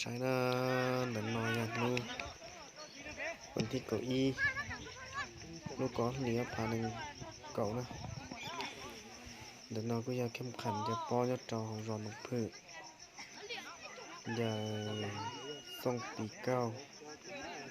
Saib na, ntawm no yog hnub vas thib kaum ib, lub kaum hli ob phav nees nkaum na. Ntawm no kuj yog khej kham ncaws pob nyob rau hauv zos Noom Phwm, ncaws xooj pis kauj,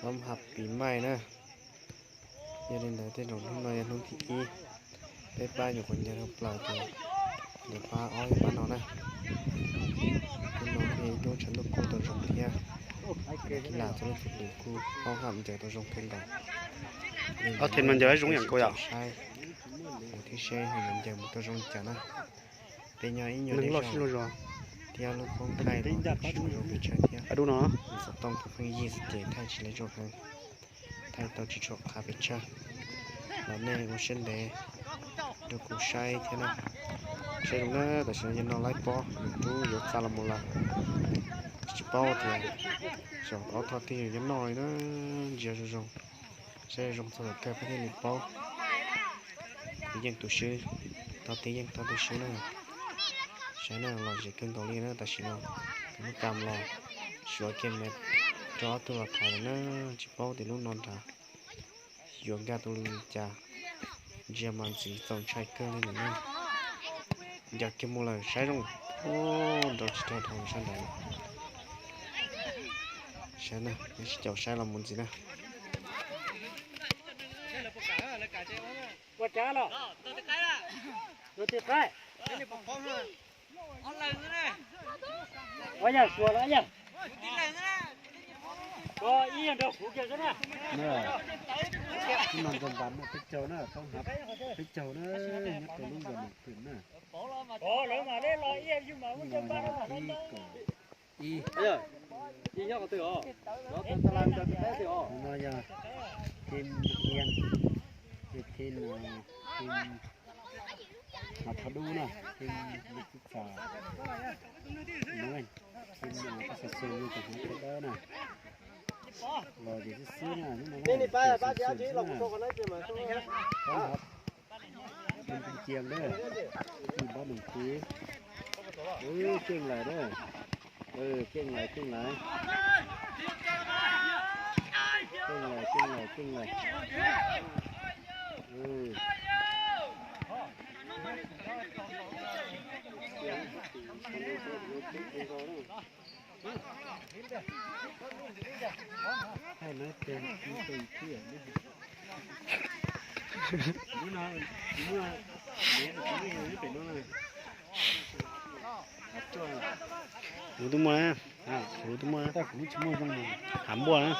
pab hab pis maij na. Yog li ntawd tej zaum hnub no yog hnub thib ib, peb pab nyuam qhuav ncaws dhau plaws ces ncaws pab ob yog pab no na. Hnub no kuj yog ib hnub tshav ntuj kub tau zoo thiab, cov lam txhua leej txhua tus kuj pab hab ncaws tau zoo kawg nkaus. Ob them no ncaws zoo yam nkaus yom. Saib mus thiab seb ho yuav ncaws mus tau zoo li cas na. Peb nyob ib nyuag deb zog thiab lub koob thaij los tsis zoo pes tsawg thiab. Xov tooj kuj pheej yig xwb ces thaij tsis lawv zoo heev, thaij tau tsis tshua qab pes tsawg. Los nej ua siab ntev rau kuv saib thiab na. Saib zoo na, tam sim no yog no laib pob nws rub yuav txav los mus lawm. Tsis paub tias xyov ob thoj twg yuav noj li na, ntsia zoo zoo. Saib zoo txog thaum kawg peb thiaj li paub. Tus yeej tus swb, thov tus yeej thov tus swb na. Saib na, lom zem kawg nkaus li na tam sim no. Tus lub kam los suav kiag me rau ob tug los thaiv lawm na, tsis paub tias lub no nrad yuav nkag tus li cas. Ntsia mas ntxiv txaus ntshai kawg li lawm na. Ncaws kiag mus lawm saib zoo, nrau tsis tau dhau sab nraud. Saib na, sib caum saib los mus ntxiv na. Ua cas los? Tus ti qaib. Ua yog suav los yog? Ko ib yog nrog kuv kiag xwb na. Ib no nrog npas no peb caug na, thoob hav peb caug na, nyob rau lub zos Noom Phwm na. Ko lawv mas leb los ib yog yug mas ua ncaug npas no mas thoob ib. No yog team Ian, team, team Thoj Dub na, team Lub Txib Txas, team Paj Xas Xus yug tus hauv thaj dawb na. Los ces xwb xwb na, hnub no los ces xwb xwb na. Team Cia na, team Npab Noom Txiv. Keej lawm na. Keej lawm, keej lawm. Keej lawm, keej lawm, keej lawm. Kuv twb muaj, kuv twb muaj, hav npuaj na.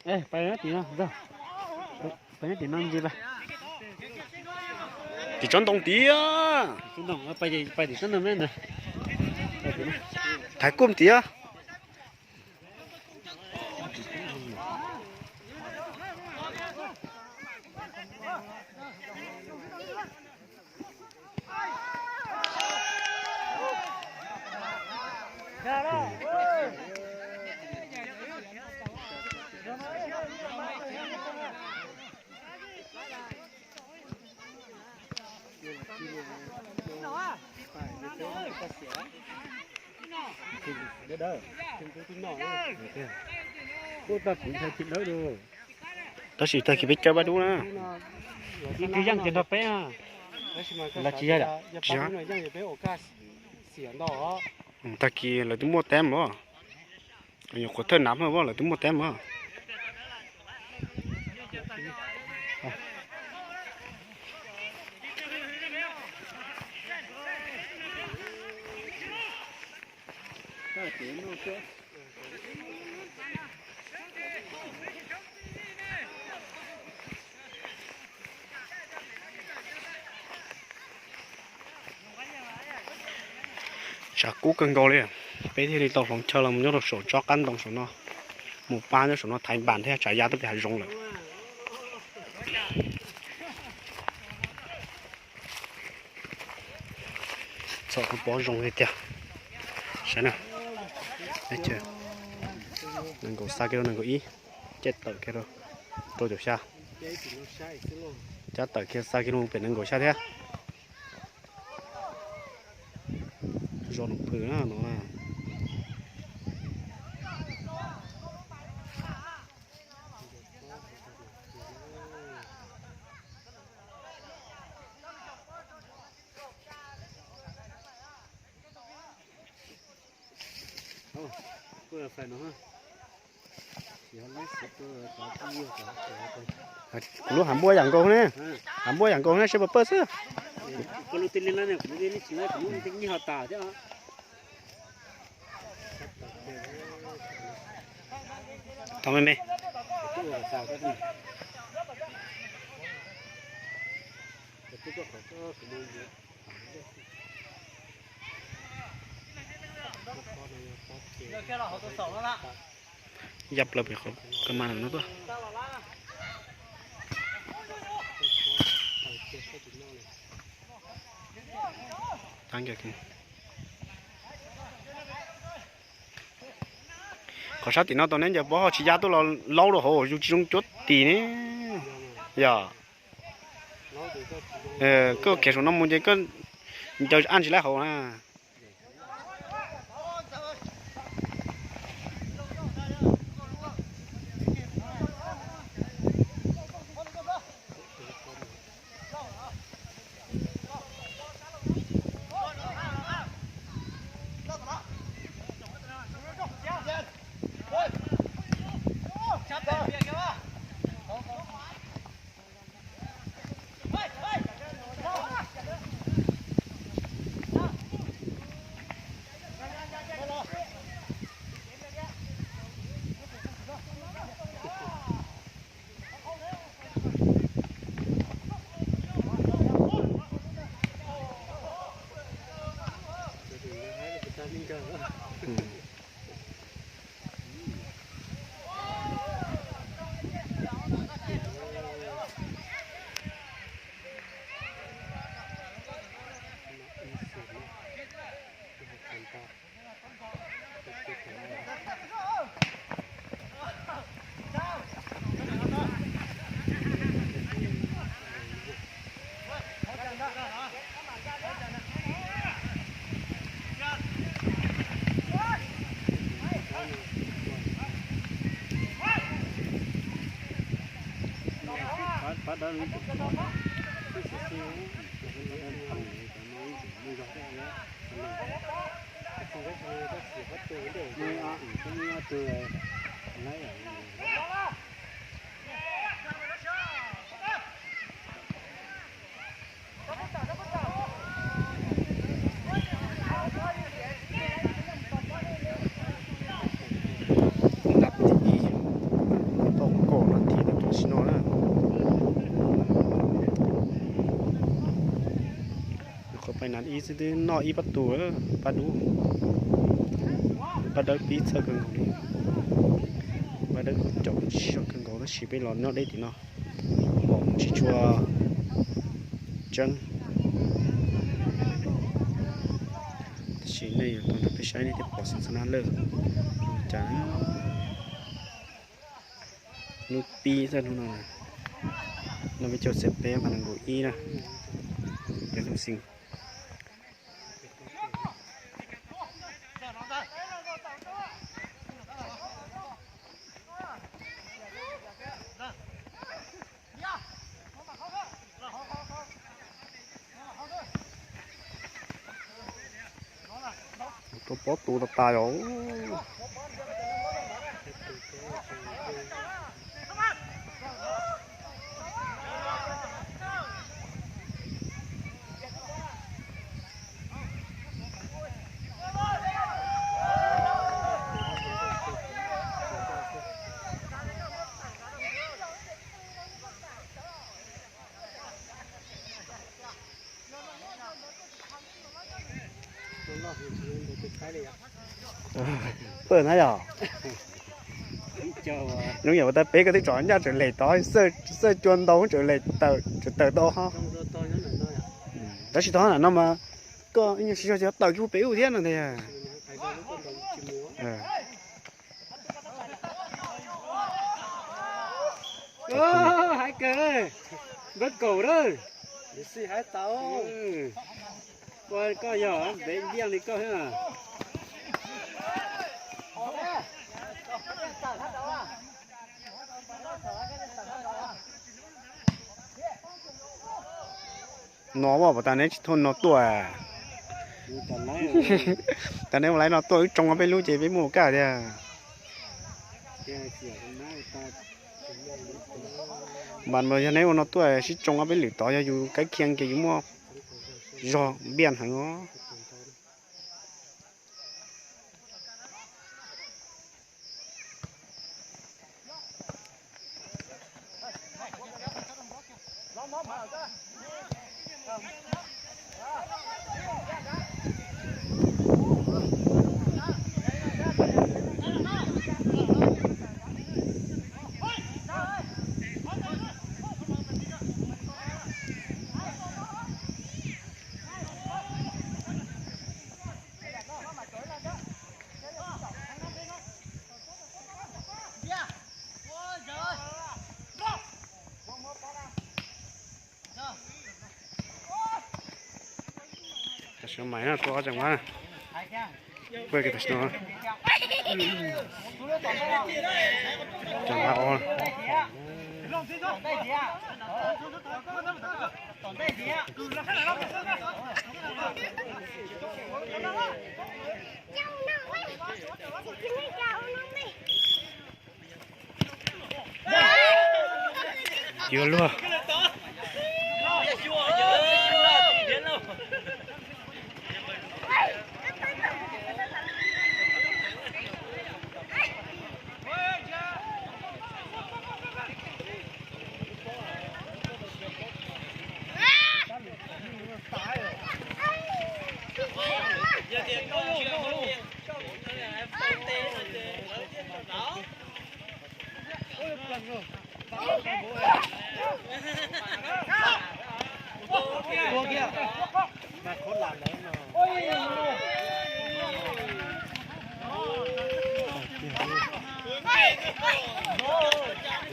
Pais tim no, pais tim no ntsis pais. Tim tsob ntoo tiag. Thaiv kub tiag. Tab sis tag kis peb caw Paj Dub na. Ib tug yeej ces nrog peb na. Lawv tsis yog, tsis yog. Tag kis lawv twb muaj teeb os. Nyuam qhuav thawj nav os, lawv twb muaj teeb os. Tshav kub kawg nkaus li, peb thiaj li tau hloov chaw los nyob rau saum tsob qab ntoo saum no, mus pab nyob saum no thaiv npas thiab tshav ya twb pib hav zoov lawm. Txhom kuv pov zoo li tiag. Saib na, nees nkaum xya kiag rau nees nkaum ib, cab tawm kiag rau rau caum xya, cab tawm kiag xya kiag rau pem nees nkaum xya thiab. Zos Noom Phwm na no na. Kuv lub hav npuaj yam nkaus ne, hav npuaj yam nkaus ne, seb puas pawj xwb. Tau me me. Ya plaws pem qhov ka mas no tuaj. Qhov sab tim no tau neb ncaws pob ho tsis ya tuaj los laub rau hauv yus tsis zoo cuab tim ne. Yog koj khiav saum no mus ces koj ncaws ab ntsis laib hauv na. Nab tim ib, tau kaum nas this rau tam sim no na. Nyuam qhuav pais nas ib xwb twb noj ib pab tus, pab dub, pab dawb pib txhawj kawg nkaus li. Pab dawb caum tsis zog kawg nkaus tab sis peb los nyob deb tim no, pom tsis tshua tseeb. Tab sis nej yuav tau nrog peb saib nej thiaj pom xeev xeev na lawm. Cas hnub pib xwb hnub no, no peb caug txhiab peb mas nees nkaum ib na, yog hnub xeev. Rau pob tu tas tas yom. Pawj na yog. Zoo yam ua tau peb ko twb tsom ncaj tseem lem tod, xawj cua ntau tseem lem tawm tseem tawm tau ho. Tab sis tau na no mas koj ib nyuag siv zog ces tawm kiag pem ub thiab no tiag. Hais kawg, npawb kaum lawm. Koj yog npe ntiaj li koj xwb. No as, puas tas neb tsis thauj no tuaj? Tas neb ua laiv no tuaj wb tsoo peb lub ces peb muaj ua kaj tiag. Npas mas yog neb ua no tuaj sib tsoo ob peb lwm tod yog yus kaib khiab ces yus muaj zog npiaj heev os. Tam sim no mas no rau ob tseem mas. Pab tam sim no. Tam sim no. Yuav luag.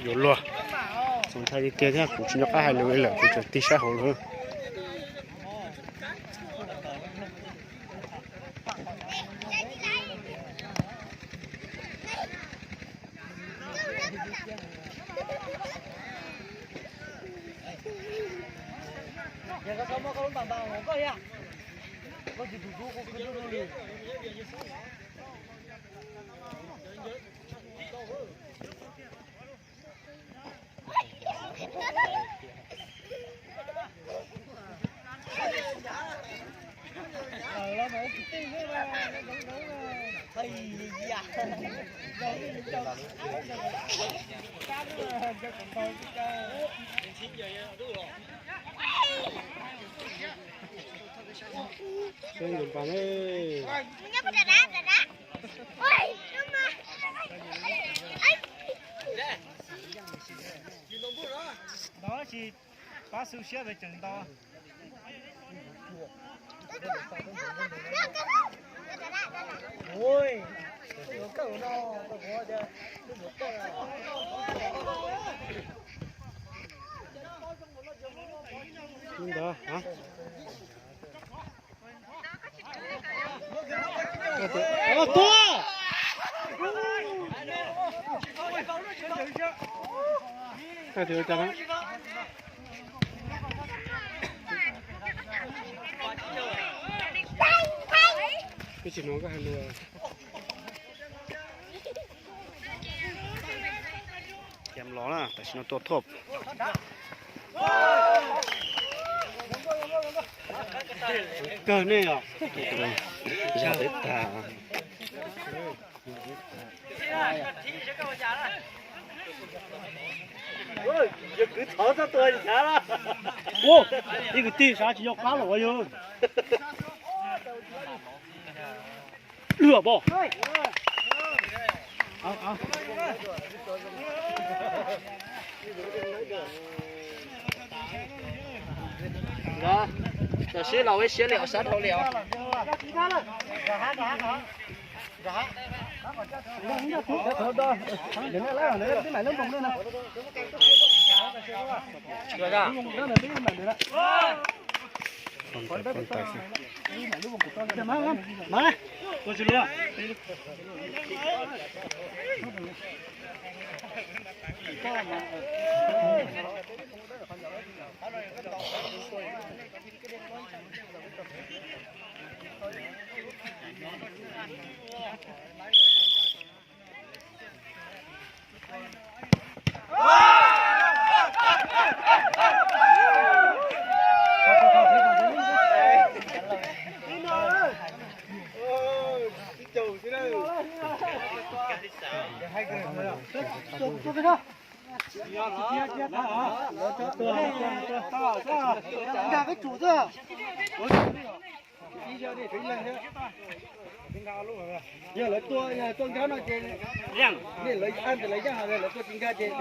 Yuav luag. Txaus ntshai tiag tiag thiab kuv tsis nco qab hais lus li lawm, kuv tseem tig sab hauv lawm. Ntov tsis pab xu siab ntawd tseem nto. Ntawd hab. Tua! Koj tsis ua cas na. Koj tsis hnov koj hais lus. Cam los na, tam sim no tua thoj. Kawg nej os. Yog peb tag. Yog kwv thov txhob tua li sav. Ua, ib kwv tij sav tsis nco qab los ua yog. Lwm pom. Tam sim los ua siab li os, sab dhau li os. Pon tais, pon tais xwb. Yog lawv tua, yog tua nkag no ces, nej lawv, lawv tua tsis nkag ces,